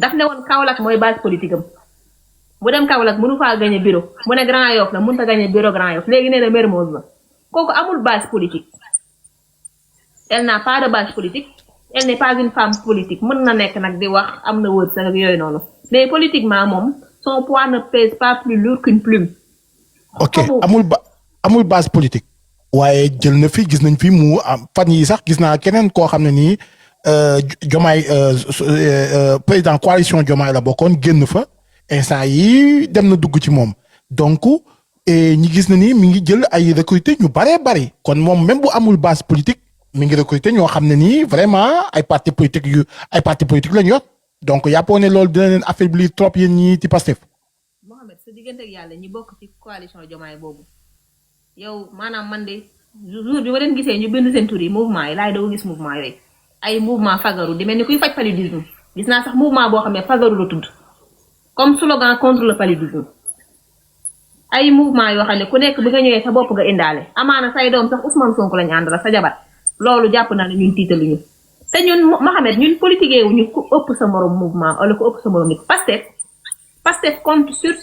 daf ne woon Kaolack mooy base politique am mu dem Kaolack mënu faa gagné bureau mu ne Grand Yoff la mënut a gagné bureau Grand Yoff léegi nee na Mermoz la kooku amul base politique elle n'a pas de base politique elle n'est pas une femme politique mën na nekk nag di wax am na wërsëg ak yooyu noonu mais politiquement moom son poids ne pèse pas plus lourd qu'une plume. ok amul base politique. waaye jël na fi gis nañ fi mu fan yi sax gis naa keneen koo xam ne nii Diomaye président coalition Diomaye la bokkoon génn fa instant yi dem na dugg ci moom donc ñi gis na ni mi ngi jël ay recruter ñu baree bari kon moom même bu amul base politique mi ngi recruter ñoo xam ne nii vraiment ay parti politique lañ yor donc yàppoo ne loolu dina leen affaiblir trop yéen ñi ci Pastef. Mohamed sa diggante ak yàlla ñi bokk ci coalition Diomaye boobu yow maanaam man de jour bi ma leen gisee ñu bind seen tur yi mouvement yi laay doo gis mouvement yooyu ay mouvement fagaru di mel ni kuy faj paludisme gis naa sax mouvement boo xam ne fagaru la tudd comme slogan contre le paludisme ay mouvement yoo xam ne ku nekk bi nga ñëwee sa bopp nga indaale amaana say doom sax Ousmane Sonko lañu ànd la sa jabar loolu jàpp naa ne ñun tiitaluñu te ñun Mohamed ñun politiqué wu ñu ku ëpp sa morom mouvement wala ku ëpp sa morom nit Pastef compte sur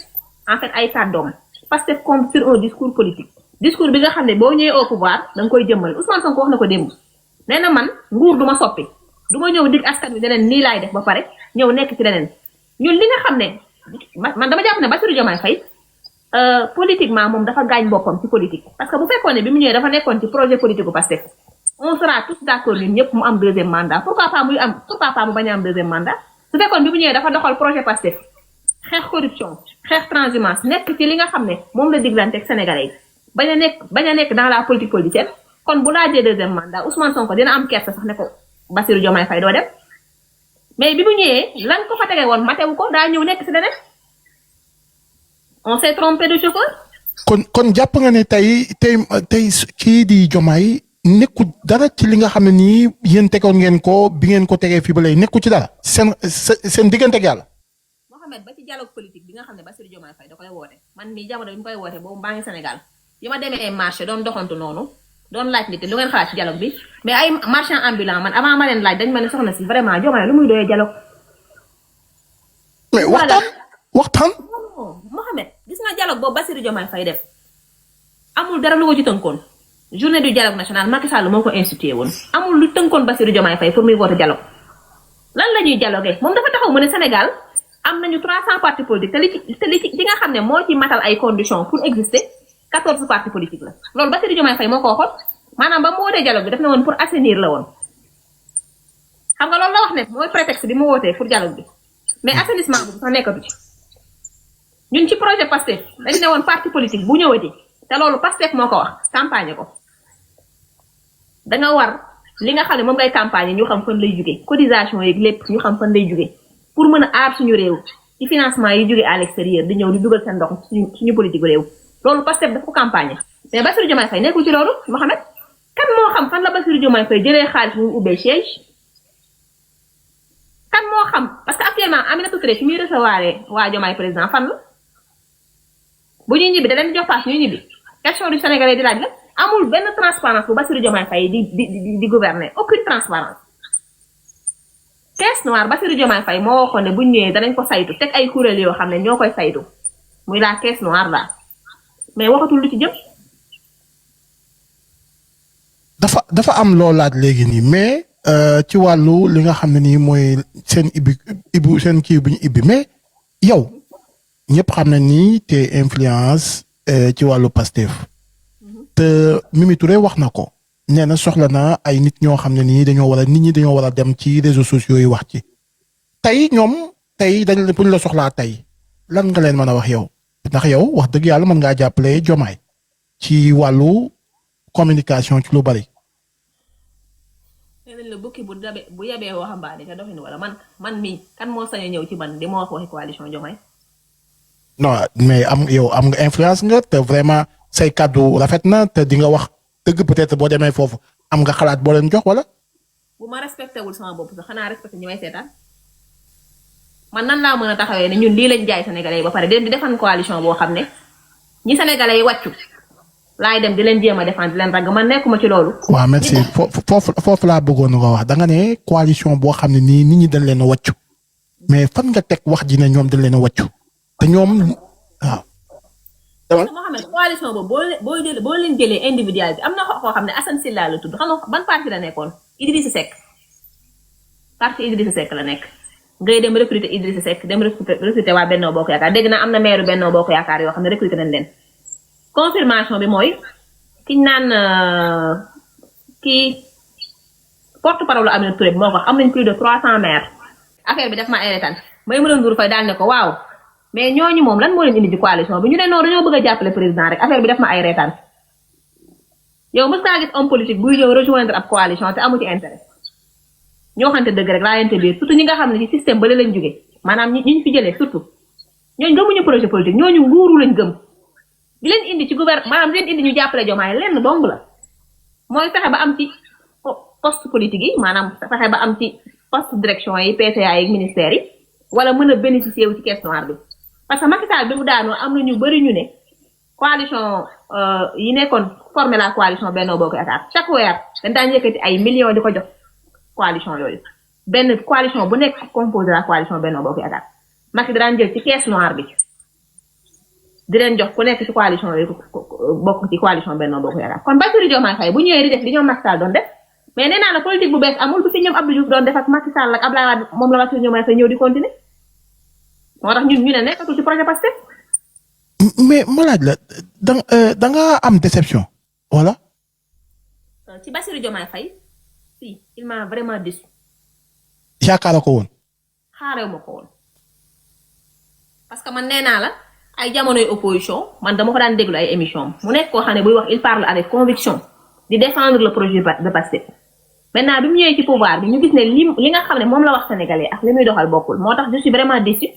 en fait ay kàddoom Pastef compte sur un discours politique discours bi nga xam ne boo ñëwee au pouvoir da nga koy jëmmal Ousmane Sonko wax na ko démb nee na man nguur du ma soppi du ma ñëw dig askan wi leneen nii laay def ba pare ñëw nekk ci leneen ñun li nga xam ne man dama jàpp ne Bassirou Diomaye Faye politiquement moom dafa gaañ boppam ci politique parce que bu fekkoon ne bi mu ñëwee dafa nekkoon ci projet politique bu Pastef on sera tous d'accord ñun ñëpp mu am deuxième mandat pourquoi pas mu bañ a am deuxième mandat su fekkoon bi mu ñëwee dafa doxal projet Pastef xeex corruption xeex transhumance nekk ci li nga xam ne moom la diglante ak sénégalais yi bañ a nekk dans la politique politicienne kon bu laajee deuxième mandat Ousmane Sonko dina am kersa sax ne ko Bassirou Diomaye Faye doo dem mais bi mu ñëwee lan ko fa tege woon matewu ko daa ñëw nekk ci leneen on s'est trompé de chauffeur. kon jàpp nga ne tey kii di Diomaye nekku dara ci li nga xam ne nii yéen tegoon ngeen ko bi ngeen ko tegee fii ba lay nekku ci dara seen diggante ak yàlla. Mohamed ba ci dialogue politique bi nga xam ne Bassirou Diomaye Faye da koy woote man mii jamono bi mu koy woote boobu maa ngi Sénégal bi ma demee marché doon doxantu noonu doon laaj nit lu ngeen xalaat ci dialogue bi mais ay marchand ambulant man avant ma leen laaj dañ ma ne soxna si vraiment Diomaye lu muy doyee dialogue. mais waxtaan. Mohamed gis nga dialogue boobu Bassirou Diomaye Faye def amul dara lu ko ci tënkoon journée du dialogue national Macky Sall moo ko institué woon amul lu tënkoon Bassirou Diomaye Faye pour muy woote dialogue lan la ñuy dialogué moom dafa taxaw mu ne Sénégal am nañu 300 partis politiques te li nga xam ne moo ci matal ay conditions pour exister 14 partis politiques la loolu Bassirou Diomaye Faye moo ko waxoon maanaam ba mu wootee dialogue bi daf ne woon pour assainir la woon xam nga loolu la wax ne mooy prétexte bi mu wootee pour dialogue bi mais assainissement bi sax nekkatu ci ñun ci projet Pastef dañu ne woon parti politique bu ñëwati te loolu Pastef moo ko wax campagne ko da nga war li nga xam ne moom ngay campagne ñu xam fan lay jugee cotisation yeeg lépp ñu xam fan lay jugee pour mën a aar suñu réew ci financement yi jóge à l'extérieur di ñëw di dugal seen ndox suñu politique réew loolu Pastef daf ko campagne mais Bassirou Diomaye Faye nekkul ci loolu Mohamed kan moo xam fan la Bassirou Diomaye Faye jëlee xaalis bu mu ubbee siège kan moo xam parce que actuellement Aminata Touré fi muy recevoir waa Diomaye président fan la bu ñuy ñibbi da leen jox paas ñuy ñibbi question du Sénégalais di laaj la amul benn transparence bu Bassirou Diomaye Faye di gouverner aucune transparence caisse noire Bassirou Diomaye Faye moo waxoon ne bu ñu ñëwee danañ ko saytu teg ay kuréel yoo xam ne ñoo koy saytu muy la caisse noire la mais waxatul lu ci jëm. dafa am loo laaj léegi nii mais ci wàllu li nga xam ne nii mooy seen seen kii bu ñu ibbi mais yow ñëpp xam na ni te influence ci wàllu Pastef te Mimi Touré wax na ko nee na soxla na ay nit ñoo xam ne nii nit ñi dañoo war a dem ci réseaux sociaux yi wax ci tey ñoom dañ buñ la soxlaa tey lan nga leen mën a wax yow ndax yow wax dëgg yàlla mën ngaa jàppale Diomaye ci wàllu communication ci lu bari. nee nañ la bukki bu yabee waxambaane te doxin wala man mii kan moo sañ a ñëw ci man di ma wax waxi coalition Diomaye. non mais yow am nga influence nga te vraiment say kàddu rafet na te di nga wax dëgg peut-être boo demee foofu am nga xalaat boo leen jox wala. bu ma respecté wul sama bopp sax xanaa respecté ñi may seetaan man nan laa mën a taxawee ne ñun lii lañ jaay sénégalais yi ba pare dem di defan coalition boo xam ne ñi sénégalais yi wàccu laay dem di leen jéem a défendre di leen ragg man nekkuma ci loolu. waaw merci foofu laa bëggoon nga wax da nga ne coalition boo xam ne nii nit ñi dañ leen a wàccu mais fan nga teg wax ji ne ñoom dañ leen a wàccu te ñoom waaw. parce que Mohamed coalition boobu boo leen jëlee individualité am na koo xam ne Assane Sylla la tudd xam nga ban parti la nekkoon Idrissa Seck parti Idrissa Seck la nekk ngay dem recruter Idrissa Seck dem recruter waa Benno Bokk Yaakaar dégg naa am na maire Benno Bokk Yaakaar yoo xam ne recruter nañ leen confirmation bi mooy kiñ naan kii porte parole Aminata Touré bi moo ko wax am nañ plus de 300 maires affaire bi daf ma ay retaan may mën a ndur fay daal ne ko waaw mais ñooñu moom lan moo leen indi ci coalition bi ñu ne non dañoo bëgg a jàppale président rek affaire bi daf ma ay retaan yow mës ngaa gis homme politique buy ñëw rejoindre ab coalition te amu ci intérêt ñoo xamante dëgg rek laayante biir surtout ñi nga xam ne ci système ba lañ jóge maanaam ñi ñu fi jëlee surtout ñooñu gëmuñu projet politique ñooñu nguuru lañ gëm di leen indi ci gouvernement maanaam di leen indi ñu jàppale Diomaye lenn dong la mooy fexe ba am ci poste politique yi maanaam fexe ba am ci poste direction yi PCA yi ministères yi wala mën a bénéficier wu ci caisse noire bi parce que Macky Sall bi mu daanoo am na ñu bëri ñu ne coalition yi nekkoon formé la coalition Benno Bokk Yaakaar chaque weer dañ daan yëkkati ay millions di ko jox coalition yooyu benn coalition bu nekk composé la coalition Benno Bokk Yaakaar Macky daan jël ci caisse noire bi di leen jox ku nekk ci coalition yooyu bokk ci coalition Benno Bokk Yaakaar kon Bassirou Diomaye Faye bu ñëwee di def li ñoom Macky Sall doon def mais nee naa la politique bu bees amul bu fi ñoom Abdou Diouf doon def ak Macky Sall ak Abdoulaye Wade moom la Bassirou Diomaye Faye ñëw di continuer moo tax ñu ne nekkatul ci projet Pastef. mais ma laaj la da nga am déception voilà. ci Bassirou Diomaye Faye si il m'a vraiment déçu. yaakaar ko woon. xaarewu ma ko woon parce que man nee naa la ay jamonoy opposition man dama ko daan déglu ay émission mu nekk koo xam ne buy wax il parle avec conviction di défendre le projet de Pastef maintenant bi mu ñëwee ci pouvoir bi ñu gis ne li nga xam ne moom la wax sénégalais ak li muy doxal bokkul moo tax je suis vraiment déçu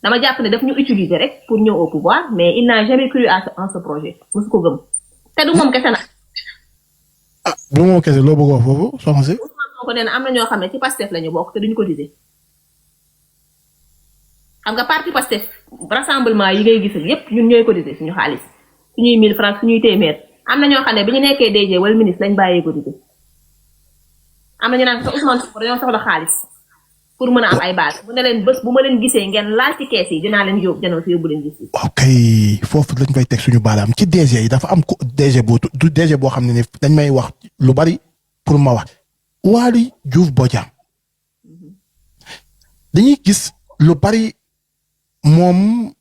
dama jàpp ne daf ñu utiliser rek pour ñëw au pouvoir mais il n'a jamais cru en ce projet musu ko gëm te du moom kese nag. ah du moom kese loo bëgg wax foofu soxna si. Ousmane Sonko nee na am na ñoo xam ne ci Pastef la ñu bokk te duñu cotiser xam nga parti Pastef rassemblement yi ngay gis yépp ñun ñooy cotiser suñu xaalis suñuy 1000 francs suñuy téeméer am na ñoo xam ne bi ñu nekkee DG wala ministre lañ bàyyee cotiser am na ñu naan sax Ousmane Sonko dañoo soxla xaalis pour mën a am ay base bu ne leen bés bu ma leen gisee ngeen laal ci kees yi dinaa leen yóbbu janoo si yóbbu leen gis. ok foofu lañ koy teg suñu baaraam ci DG yi dafa am DG boo xam ne ni dañ may wax lu bari pour ma wax Waly Diouf Bodiang dañuy gis lu bari moom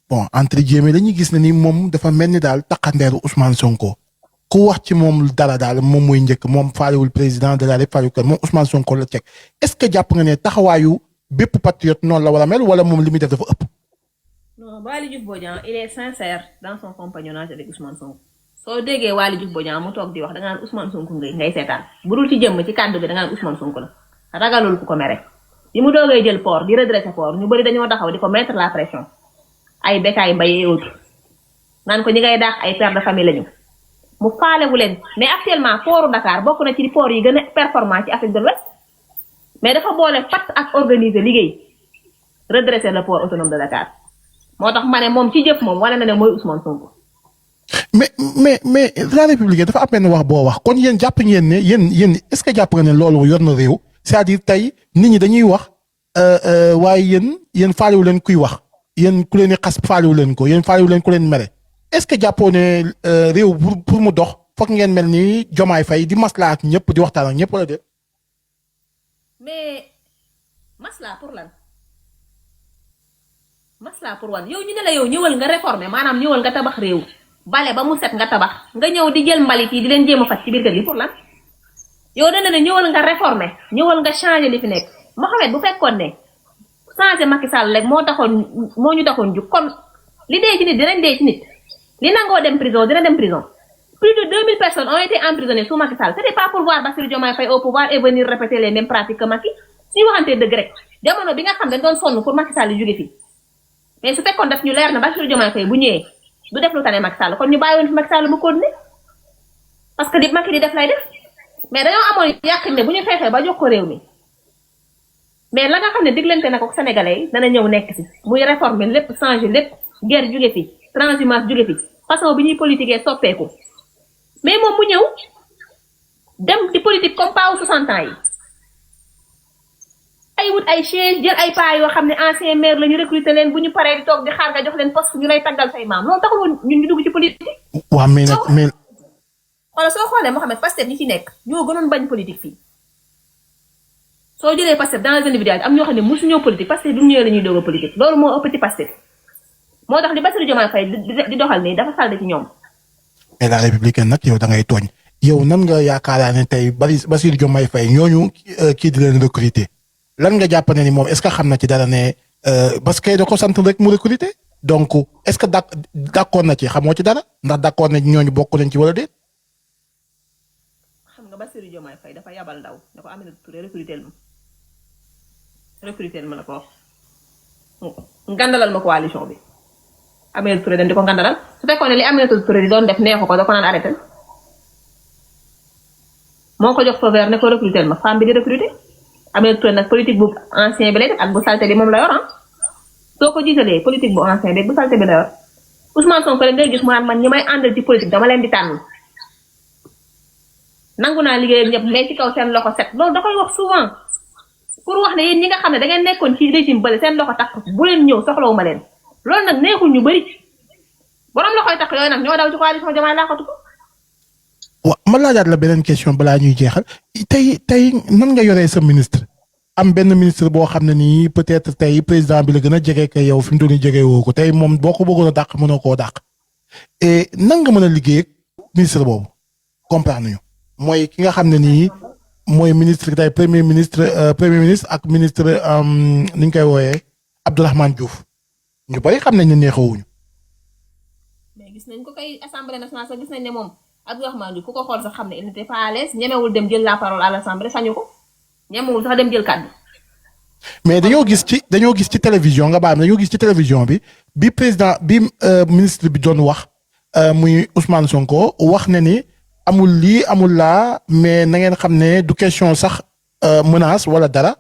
bon entre guillemets dañuy gis ne ni moom dafa mel ni daal takkandeeru Ousmane Sonko ku wax ci moom dara daal moom mooy njëkk moom faalewul président de la République moom Ousmane Sonko la teg est-ce que jàpp nga ne taxawaayu bépp patriote noonu la war a mel wala moom li muy def dafa ëpp. non Waly Diouf Bodiang il est sincère dans son compagnonnage avec Ousmane Sonko soo déggee Waly Diouf Bodiang mu toog di wax da nga naan Ousmane Sonko ngay seetaan bu dul ci jëmm ci kàddu bi da nga naan Ousmane Sonko la ragalul ku ko mere bi mu doogee jël port di redresser port ñu bëri dañoo taxaw di ko mettre la pression ay Bécaye Mbaye et autres naan ko ñi ngay daax ay père de famille lañu. mu faalewu leen mais actuellement portu Dakar bokk na ci port yi gën a performant ci Afrique de l'Ouest mais dafa boole fatt ak organiser liggéey redresser le port autonome de Dakar moo tax ma ne moom ci jëf moom wane na ne mooy Ousmane Sonko. mais la République dafa am benn wax boo wax kon yéen jàpp ngeen ne yéen est-ce que jàpp nga ne loolu yor na réew c'est-à-dire tey nit ñi dañuy wax waaye yéen faalewu leen kuy wax yéen ku leen di xas faalewu leen ko yéen faalewu leen ku leen mere. est-ce que jàppoo ne réew pour mu dox foog ngeen mel ni Diomaye Faye di maslaa ak ñëpp di waxtaan ak ñëpp wala déet. mais maslaa pour lan maslaa pour wan yow ñu ne la yow ñëwal nga réformer maanaam ñëwal nga tabax réew bale ba mu set nga tabax nga ñëw di jël mbalit yi di leen jéem a faj ci biir kër gi pour lan yow dana ne ñëwal nga réformer ñëwal nga changer li fi nekk Mohamed bu fekkoon ne changer Macky Sall rek moo ñu taxoon jug kon li dee ci nit dinañ dee ci nit. li nangoo dem prison dina dem prison plus de 2000 personnes ont été emprisonnées sous Macky Sall c'était pas pour voir Bassirou Diomaye Faye au pouvoir et venir répéter les mêmes pratiques que Macky suñu waxantee dëgg rek jamono bi nga xam dañ doon sonn pour Macky Sall jóge fii mais su fekkoon daf ñu leer na Bassirou Diomaye Faye bu ñëwee du def lu tane Macky Sall kon ñu bàyyiwoon fi Macky Sall mu continuer parce que di Macky di def lay def mais dañoo amoon yàqin ne bu ñu xeexee ba jox ko réew mi mais la nga xam ne diglante na ko Sénégalais yi dana ñëw nekk si muy réformer lépp changer lépp guerre jóge fi transhumance jóge fi façon bi ñuy politiquer soppeeku mais moom mu ñëw dem di politique comme pas 60 ans yi ay wut ay chaise jël ay paa yoo xam ne ancien maire la ñu recruter leen bu ñu paree di toog di xaar nga jox leen poste ñu lay taggal say maam loolu taxul woon ñun ñu dugg ci politique. waaw mais nag mais. wala soo xoolee Mouhamed Pastef ñi ci nekk ñoo gënoon bañ politique fii soo jëlee Pastef dans les individualités am ñoo xam ne mosu ñoo politique Pastef du ñëwee la ñuy doog a politique loolu moo ëpp ci Pastef moo tax li Bassirou Diomaye Faye di doxal nii dafa salde ci ñoom. mais la républicaine nag yow da ngay tooñ yow nan nga yaakaar ne tey Bassirou Diomaye Faye ñooñu kii di leen recruter lan nga jàpp ne ni moom est-ce que xam na ci dara ne parce que da ko sant rek mu recruter donc est-ce que d'accord na ci xamoo ci dara ndax d'accord na ñooñu bokk nañ ci wala déet. xam nga Bassirou Diomaye Faye dafa yabal ndaw da ko Aminata Touré recruter ma la ko wax ngandalal ma coalition bi Aminata Touré dem di ko ngandalal su fekkoon ne li Aminata Touré di doon def neexu ko da ko naan arrêté moo ko jox feu vert ne ko recruter ma femme bi di recruter Aminata Touré nag politique bu ancien bi lay def ak bu salté bi moom la yor soo ko jiitalee politique bu ancien bi bu salté bi la yor Ousmane Sonko rek ngay gis mu naan man ñi may àndal ci politique dama leen di tànn nangu naa liggéey ak ñëpp mais ci kaw seen loxo set loolu da koy wax souvent pour wax ne yéen ñi nga xam ne da ngeen nekkoon ci régime bële seen loxo takk bu leen ñëw soxlawu ma leen loolu nag neexul ñu bëri borom loxoy takk yooyu nag ñoo daw ci coalition Diomaye laaxatu ko. waaw ma laajaat la beneen question balaa ñuy jeexal tey nan nga yoree sa ministre am benn ministre boo xam ne nii peut-être tey président bi la gën a jege que yow fi mu doon jege woo ko tey moom boo ko bëggoon a dàq mënoo koo dàq et nan nga mën a liggéey ak ministre boobu comprendre nañu mooy ki nga xam ne nii mooy ministre tey premier ministre ak ministre ni ñu koy wooyee Abdourahmane Diouf ñu bari xam nañ ne neexoowuñu. mais gis nañ ko kay assemblée nationale sax gis nañ ne moom Abdourahmane Diouf ku ko xool sax xam ne il n'était pas à l'aise ñemewul dem jël la parole à l'assemblée sañu ko ñemewul sax dem jël kàddu. mais dañoo gis ci télévision nga baal dañoo gis ci télévision bi président bi ministre bi doon wax muy Ousmane Sonko wax ne ni amul lii amul laa mais na ngeen xam ne du question sax menace wala dara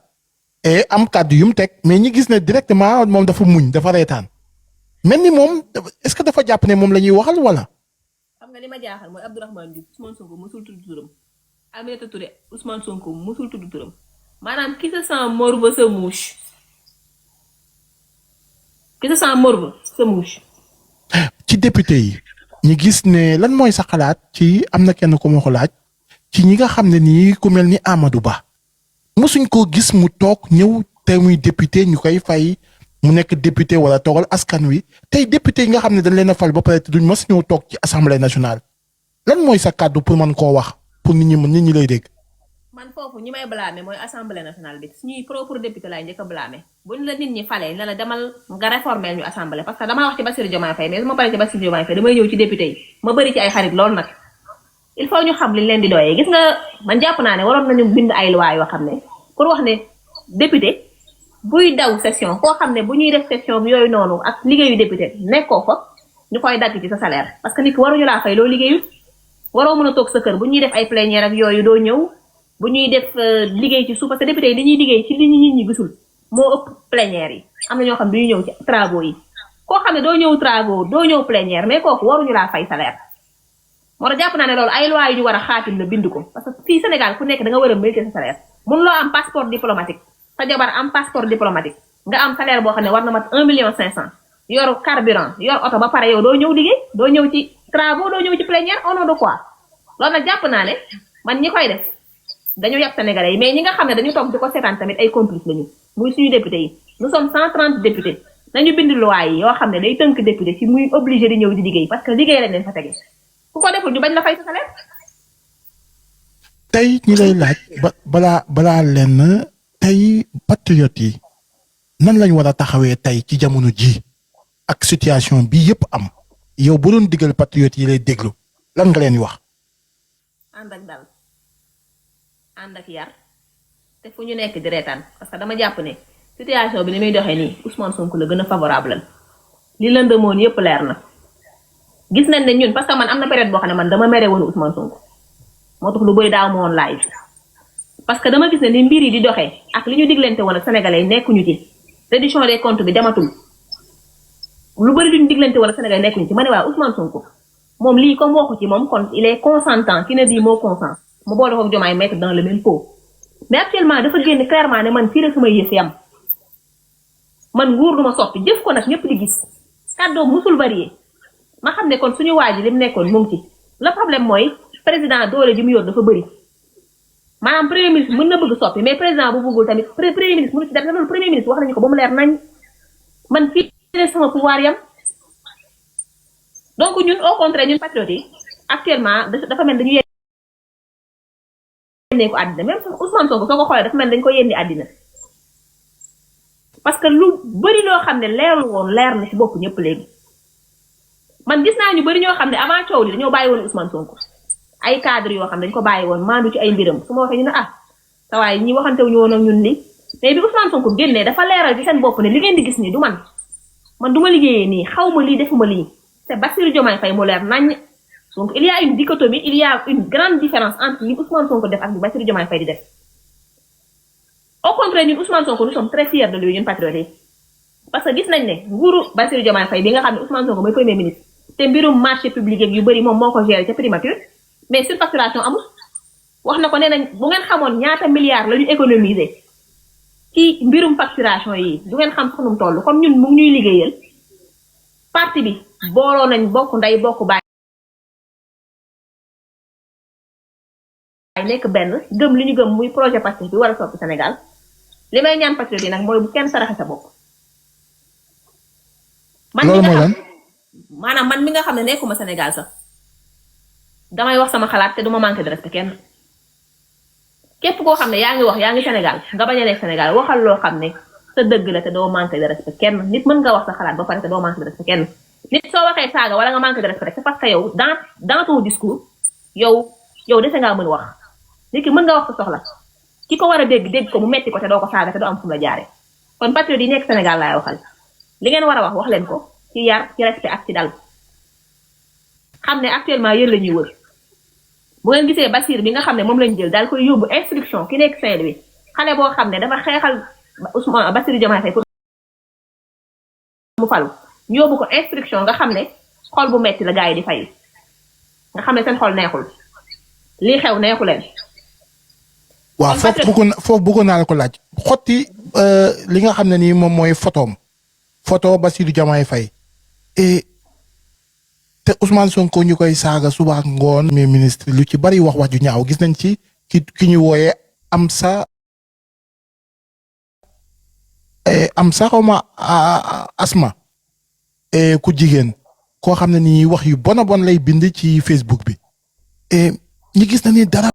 et am kàddu yu mu teg mais ñi gis ne directement moom dafa muñ dafa reetaan mel ni moom est-ce que dafa jàpp ne moom la ñuy waxal wala. xam nga li ma jaaxal mooy Abdourahmane Diouf Ousmane Sonko mosul tudd turam Aminata Touré Ousmane Sonko mosul tudd turam maanaam qui se sent morveux se mouche qui se sent morveux se mouche. ci député yi ñu gis ne lan mooy sa xalaat ci am na kenn ku ma ko laaj ci ñi nga xam ne nii ku mel ni Amadou Ba mosuñ koo gis mu toog ñëw te muy député ñu koy fay mu nekk député wala toogal askan wi tey député yi nga xam ne dañ leen a fal ba pare te duñ mos ñëw toog ci assemblée nationale lan mooy sa kàddu pour mën koo wax pour nit ñi lay dégg. man foofu ñi may blâmer mooy assemblée nationale bi suñuy propre député laay njëkk a blâmer buñ la nit ñi falee ne la demal nga réformer ñu assemblée parce que damaa wax ci Bassirou Diomaye Faye mais su ma paree ci Bassirou Diomaye Faye damay ñëw ci député yi ma bëri ci ay xarit loolu nag il faut ñu xam liñ leen di doyee gis nga man jàpp naa ne waroon nañu bind ay loi yoo xam ne pour wax ne député buy daw session koo xam ne bu ñuy def session bi yooyu noonu ak liggéeyu député nekkoo fa ñu koy dagg ci sa salaire parce que nit ki waruñu laa fay loo liggéeyut waroo mën a toog sa kër bu ñuy def ay plénière ak yooyu doo ñëw bu ñuy def liggéey ci suuf parce que député yi li ñuy liggéey ci li nit ñi gisul moo ëpp plénière yi am na ñoo xam ne duñu ñëw ci travaux yi koo xam ne doo ñëw travaux doo ñëw plénière mais kooku waruñu laa fay salaire moo tax jàpp naa ne loolu ay loi yu ñu war a xaatim la bind ko parce que fii Sénégal ku nekk da nga war a mériter sa salaire mun loo am passeport diplomatique sa jabar am passeport diplomatique nga am salaire boo xam ne war na mat 1,5 million yor carburant yor oto ba pare yow doo ñëw liggéey doo ñëw ci travaux doo ñëw ci plénière au nom de quoi loolu nag jàpp naa ne man ñi koy def dañu yàpp sénégalais yi mais ñi nga xam ne dañu toog di ko seetaan tamit ay complice lañu muy suñu député yi nous sommes 130 députés nañu bind loi yi yoo xam ne day tënk député ci muy obligé di ñëw di liggéey parce que liggéey lañ leen fa tege ku ko deful ñu bañ la fay sa salaire. tey ñi lay laaj balaa lenn tey patriote yi nan lañ war a taxawee tey ci jamono ji ak situation bi yëpp am yow bu doon digal patriote yi lay déglu lan nga leen wax. ànd ak dal ànd ak yar te fu ñu nekk di reetaan parce que dama jàpp ne situation bi ni muy doxee nii Ousmane Sonko la gën a favorable li lëndëmoon yëpp leer na gis nañ ne ñun parce que man am na période boo xam ne man dama mere woon Ousmane Sonko moo tax lu bëri daaw ma woon live parce que dama gis ne ni mbir yi di doxee ak li ñu diglante woon ak sénégalais yi nekkuñu ci réduction des comptes bi dematul lu bëri duñu diglante woon ak sénégalais yi nekkuñu ci ma ne waaw Ousmane Sonko moom lii comme waxu ci moom kon il est consentant qui ne dit mot consent mu boole ko Diomaye mettre dans le même pot mais actuellement dafa génn clairement ne man fii la sama yëf yam man nguur du ma soppi jëf ko nag ñëpp di gis kàddoom musul varié ma xam ne kon suñu waa ji li mu nekkoon mu ngi ci le problème mooy président doole ji mu yor dafa bëri maanaam premier ministre mën na bëgg soppi mais président bu bëggul tamit premier ministre mënu ci dara loolu premier ministre wax nañu ko ba mu leer nañ man fii la sama pouvoir yam donc ñun au contraire ñun patriotes yi actuellement dafa mel dañu yénnee ko àddina même Ousmane Sonko soo ko xoolee dafa mel dañu ko yénni àddina parce que lu bëri loo xam ne leerul woon leer na ci bopp ñëpp léegi man gis naa ñu bëri ñoo xam ne avant coow li dañoo bàyyi woon Ousmane Sonko ay cadre yoo xam ne dañu ko bàyyi woon maandu ci ay mbiram su ma waxee ñu ne sa waaye ñi waxantewuñu woon ak ñun li mais bi Ousmane Sonko génnee dafa leeral ci seen bopp ne li ngeen di gis nii du man du ma liggéeyee nii xaw ma lii defuma lii te Bassirou Diomaye Faye mu leer nañ donc il y a une dichotomie il y a une grande différence entre li Ousmane Sonko def ak li Bassirou Diomaye Faye di def au contraire ñun Ousmane Sonko nous sommes très fiers de lui ñun patriotes yi parce que gis nañ ne nguuru Bassirou Diomaye Faye bi nga xam ne Ousmane Sonko mooy premier ministre te mbirum marché public yu bëri moom moo ko géré ca primature mais surfacturation amul wax na ko nee nañ bu ngeen xamoon ñaata milliards la ñu économiser ci mbirum facturation yi du ngeen xam sax nu mu toll comme ñun mu ngi ñuy liggéeyal parti bi booloo nañ bokk ndey bokk baay nekk benn gëm li ñu gëm muy projet Pastef bi war a soppi Sénégal li may ñaan patriote yi nag mooy bu kenn saraxe sa bopp. loolu mooy lan maanaam man mi nga xam ne nekkuma Sénégal sax damay wax sama xalaat te duma manqué de respect kenn képp koo xam ne yaa ngi wax yaa ngi Sénégal nga bañ a nekk Sénégal waxal loo xam ne sa dëgg la te doo manqué de respect kenn nit mën nga wax sa xalaat ba pare te doo manqué de respect kenn nit soo waxee saaga wala nga manqué de respect c'est parce que yow dans ton discours yow dese ngaa mën wax nit ki mën nga wax sa soxla ki ko war a dégg ko mu metti ko te doo ko saaga te doo am fu mu la jaaree kon patriote yi nekk Sénégal laay waxal li ngeen war a wax leen ko ci yar ci respect ak ci dal xam ne actuellement yéen la ñuy wër bu ngeen gisee Bassirou bi nga xam ne moom lañu jël daal koy yóbbu instruction ki nekk Saint-Louis xale boo xam ne dafa xeexal Ousmane Bassirou Diomaye Faye pour mu falu ñu yóbbu ko instruction nga xam ne xol bu metti la gars yi di fay nga xam ne seen xol neexul lii xew neexu leen. waaw foofu bëggoon naa la ko laaj xotti li nga xam ne nii moom mooy photo Bassirou Diomaye Faye te Ousmane Sonko ñu koy saaga suba ak ngoon mais ministre lu ci bari wax ju ñaaw gis nañ ci ki ñu wooyee Amsa xawma Asma ku jigéen koo xam ne nii wax yu bon lay bind ci Facebook bi ñi gis na ni dara